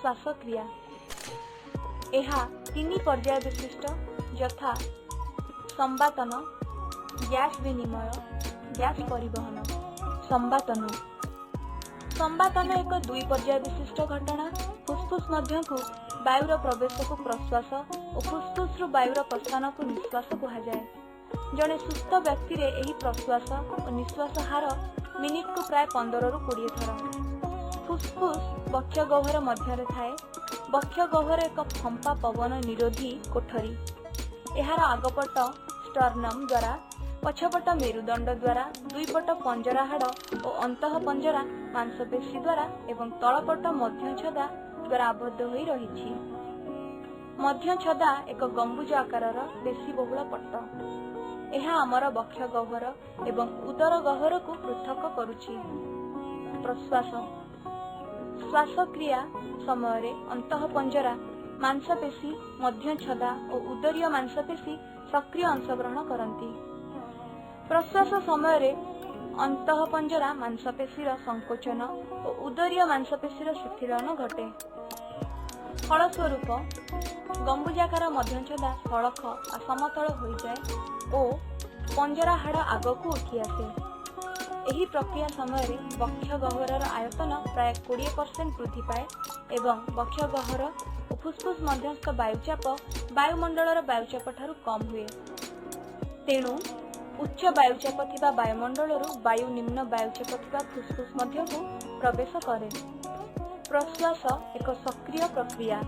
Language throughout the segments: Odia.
ଶ୍ୱାସକ୍ରିୟା। ଏହା ତିନି ପର୍ଯ୍ୟାୟ ବିଶିଷ୍ଟ, ଯଥା ସମ୍ବାତନ, ଗ୍ୟାସ ବିନିମୟ, ଗ୍ୟାସ ପରିବହନ। ସମ୍ବାତନ। ସମ୍ବାତନ ଏକ ଦୁଇ ପର୍ଯ୍ୟାୟ ବିଶିଷ୍ଟ ଘଟଣା। ଫୁସଫୁସ ମଧ୍ୟକୁ ବାୟୁର ପ୍ରବେଶକୁ ପ୍ରଶ୍ୱାସ ଓ ଫୁସଫୁସରୁ ବାୟୁର ପ୍ରସ୍ଥାନକୁ ନିଶ୍ୱାସ କୁହାଯାଏ। ଜଣେ ସୁସ୍ଥ ବ୍ୟକ୍ତିରେ ଏହି ପ୍ରଶ୍ୱାସ ଓ ନିଶ୍ୱାସ ହାର ମିନିଟକୁ ପ୍ରାୟ 15ରୁ 20 ଥର। ଫୁସଫୁସ ବକ୍ଷ ଗହ୍ୱର ମଧ୍ୟରେ ଥାଏ। ବକ୍ଷ ଗହ୍ୱର ଏକ ଫମ୍ପା ପବନ ନିରୋଧୀ କୋଠରୀ। ଏହାର ଆଗପଟ ଷ୍ଟର୍ନମ ଦ୍ୱାରା, ପଛପଟ ମେରୁଦଣ୍ଡ ଦ୍ୱାରା, ଦୁଇପଟ ପଞ୍ଜରା ହାଡ଼ ଓ ଅନ୍ତଃ ପଞ୍ଜରା ମାଂସପେଶୀ ଦ୍ୱାରା ଏବଂ ତଳପଟ ମଧ୍ୟଛଦା ଦ୍ୱାରା ଆବଦ୍ଧ ହୋଇ ରହିଛି। ମଧ୍ୟଛଦା ଏକ ଗମ୍ବୁଜ ଆକାରର ପେଶୀବହୁଳ ପଟ୍ଟ। ଏହା ଆମର ବକ୍ଷ ଗହ୍ୱର ଏବଂ ଉଦର ଗହ୍ୱରକୁ ପୃଥକ କରୁଛି। ପ୍ରଶ୍ୱାସ। ଶ୍ୱାସକ୍ରିୟା ସମୟରେ ଅନ୍ତଃ ପଞ୍ଜରା ମାଂସପେଶୀ, ମଧ୍ୟଛଦା ଓ ଉଦରୀୟ ମାଂସପେଶୀ ସକ୍ରିୟ ଅଂଶଗ୍ରହଣ କରନ୍ତି। ପ୍ରଶ୍ୱାସ ସମୟରେ ଅନ୍ତଃ ପଞ୍ଜରା ମାଂସପେଶୀର ସଂକୋଚନ ଓ ଉଦରୀୟ ମାଂସପେଶୀର ଶିଥିଳନ ଘଟେ। ଫଳସ୍ୱରୂପ ଗମ୍ବୁଜାକାର ମଧ୍ୟଛଦା ସଳଖ ବା ସମତଳ ହୋଇଯାଏ ଓ ପଞ୍ଜରା ହାଡ଼ ଆଗକୁ ଉଠିଆସେ। ଏହି ପ୍ରକ୍ରିୟା ସମୟରେ ବକ୍ଷ ଗହ୍ୱରର ଆୟତନ ପ୍ରାୟ 20% ବୃଦ୍ଧି ପାଏ ଏବଂ ବକ୍ଷ ଗହ୍ୱର ଓ ଫୁସଫୁସ ମଧ୍ୟସ୍ଥ ବାୟୁଚାପ ବାୟୁମଣ୍ଡଳର ବାୟୁଚାପ ଠାରୁ କମ୍ ହୁଏ। ତେଣୁ ଉଚ୍ଚ ବାୟୁଚାପ ଥିବା ବାୟୁମଣ୍ଡଳରୁ ବାୟୁ ନିମ୍ନ ବାୟୁଚାପ ଥିବା ଫୁସଫୁସ ମଧ୍ୟକୁ ପ୍ରବେଶ କରେ। ପ୍ରଶ୍ୱାସ ଏକ ସକ୍ରିୟ ପ୍ରକ୍ରିୟା।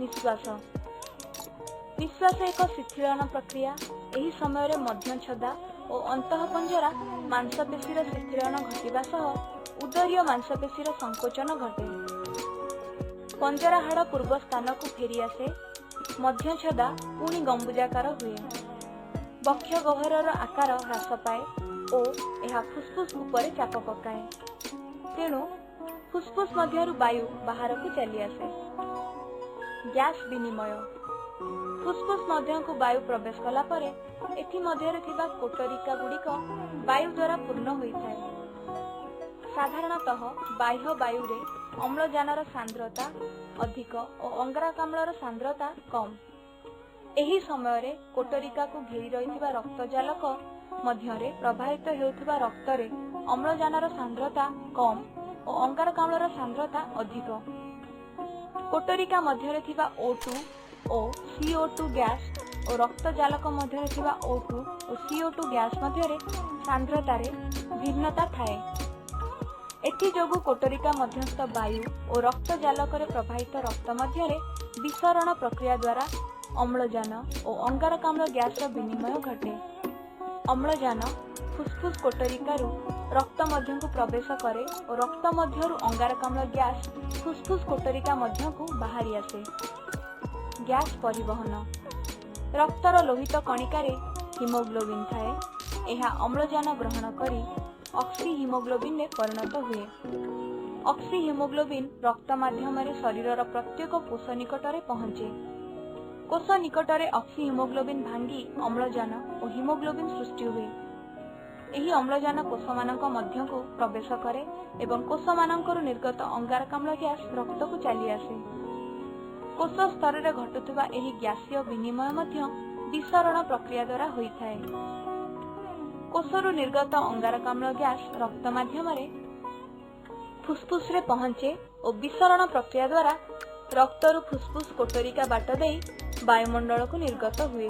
ନିଶ୍ୱାସ। ନିଶ୍ୱାସ ଏକ ଶିଥିଳନ ପ୍ରକ୍ରିୟା। ଏହି ସମୟରେ ମଧ୍ୟଛଦା ଓ ଅନ୍ତଃପଞ୍ଜରା ମାଂସପେଶୀର ଶିଥିଳନ ଘଟିବା ସହ ଉଦରୀୟ ମାଂସପେଶୀର ସଂକୋଚନ ଘଟେ। ପଞ୍ଜରା ହାଡ଼ ପୂର୍ବ ସ୍ଥାନକୁ ଫେରିଆସେ। ମଧ୍ୟଛଦା ପୁଣି ଗମ୍ବୁଜାକାର ହୁଏ। ବକ୍ଷ ଗହ୍ୱରର ଆକାର ହ୍ରାସ ପାଏ ଓ ଏହା ଫୁସଫୁସ ଉପରେ ଚାପ ପକାଏ। ତେଣୁ ଫୁସଫୁସ ମଧ୍ୟରୁ ବାୟୁ ବାହାରକୁ ଚାଲିଆସେ। ଗ୍ୟାସ ବିନିମୟ। ଫୁସଫୁସ ମଧ୍ୟକୁ ବାୟୁ ପ୍ରବେଶ କଲା ପରେ ଏଥି ମଧ୍ୟରେ ଥିବା କୋଟରିକା ଗୁଡ଼ିକ ବାୟୁ ଦ୍ୱାରା ପୂର୍ଣ୍ଣ ହୋଇଥାଏ। ସାଧାରଣତଃ ବାହ୍ୟ ବାୟୁରେ ଅମ୍ଳଜାନର ସାନ୍ଦ୍ରତା ଅଧିକ ଓ ଅଙ୍ଗାରକାମ୍ଳର ସାନ୍ଦ୍ରତା କମ୍। ଏହି ସମୟରେ କୋଟରିକାକୁ ଘେରି ରହିଥିବା ରକ୍ତଜାଲକ ମଧ୍ୟରେ ପ୍ରବାହିତ ହେଉଥିବା ରକ୍ତରେ ଅମ୍ଳଜାନର ସାନ୍ଦ୍ରତା କମ୍ ଓ ଅଙ୍ଗାରକାମ୍ଳର ସାନ୍ଦ୍ରତା ଅଧିକ। କୋଟରିକା ମଧ୍ୟରେ ଥିବା O2 ଓ CO2 gas ଓ ରକ୍ତଜାଲକ ମଧ୍ୟରେ ଥିବା O2 ଓ CO2 gas ମଧ୍ୟରେ ସାନ୍ଦ୍ରତାରେ ଭିନ୍ନତା ଥାଏ। ଏଥିଯୋଗୁଁ କୋଟରିକା ମଧ୍ୟସ୍ଥ ବାୟୁ ଓ ରକ୍ତଜାଲକରେ ପ୍ରବାହିତ ରକ୍ତ ମଧ୍ୟରେ ବିସରଣ ପ୍ରକ୍ରିୟା ଦ୍ୱାରା ଅମ୍ଳଜାନ ଓ ଅଙ୍ଗାରକାମ୍ଳ ଗ୍ୟାସର ବିନିମୟ ଘଟେ। ଅମ୍ଳଜାନ ଫୁସଫୁସ କୋଟରିକାରୁ ରକ୍ତ ମଧ୍ୟକୁ ପ୍ରବେଶ କରେ ଓ ରକ୍ତ ମଧ୍ୟରୁ ଅଙ୍ଗାରକାମ୍ଳ ଗ୍ୟାସ ଫୁସଫୁସ କୋଟରିକା ମଧ୍ୟକୁ ବାହାରି ଆସେ। ଗ୍ୟାସ ପରିବହନ। ରକ୍ତର ଲୋହିତ କଣିକାରେ ହିମୋଗ୍ଲୋବିନ୍ ଥାଏ। ଏହା ଅମ୍ଳଜାନ ଗ୍ରହଣ କରି ଅକ୍ସି ହିମୋଗ୍ଲୋବିନରେ ପରିଣତ ହୁଏ। ଅକ୍ସି ହିମୋଗ୍ଲୋବିନ୍ ରକ୍ତ ମାଧ୍ୟମରେ ଶରୀରର ପ୍ରତ୍ୟେକ କୋଷ ନିକଟରେ ପହଞ୍ଚେ। କୋଷ ନିକଟରେ ଅକ୍ସି ହିମୋଗ୍ଲୋବିନ୍ ଭାଙ୍ଗି ଅମ୍ଳଜାନ ଓ ହିମୋଗ୍ଲୋବିନ୍ ସୃଷ୍ଟି ହୁଏ। ଏହି ଅମ୍ଳଜାନ କୋଷମାନଙ୍କ ମଧ୍ୟକୁ ପ୍ରବେଶ କରେ ଏବଂ କୋଷମାନଙ୍କରୁ ନିର୍ଗତ ଅଙ୍ଗାରକାମ୍ଳ ଗ୍ୟାସ ରକ୍ତକୁ ଚାଲିଆସେ। କୋଷ ସ୍ତରରେ ଘଟୁଥିବା ଏହି ଗ୍ୟାସୀୟ ବିନିମୟ ମଧ୍ୟ ବିସରଣ ପ୍ରକ୍ରିୟା ଦ୍ୱାରା ହୋଇଥାଏ। କୋଷରୁ ନିର୍ଗତ ଅଙ୍ଗାରକାମ୍ଳ ଗ୍ୟାସ ରକ୍ତ ମାଧ୍ୟମରେ ଫୁସଫୁସରେ ପହଞ୍ଚେ ଓ ବିସରଣ ପ୍ରକ୍ରିୟା ଦ୍ୱାରା ରକ୍ତରୁ ଫୁସଫୁସ କୋଟରିକା ବାଟ ଦେଇ ବାୟୁମଣ୍ଡଳକୁ ନିର୍ଗତ ହୁଏ।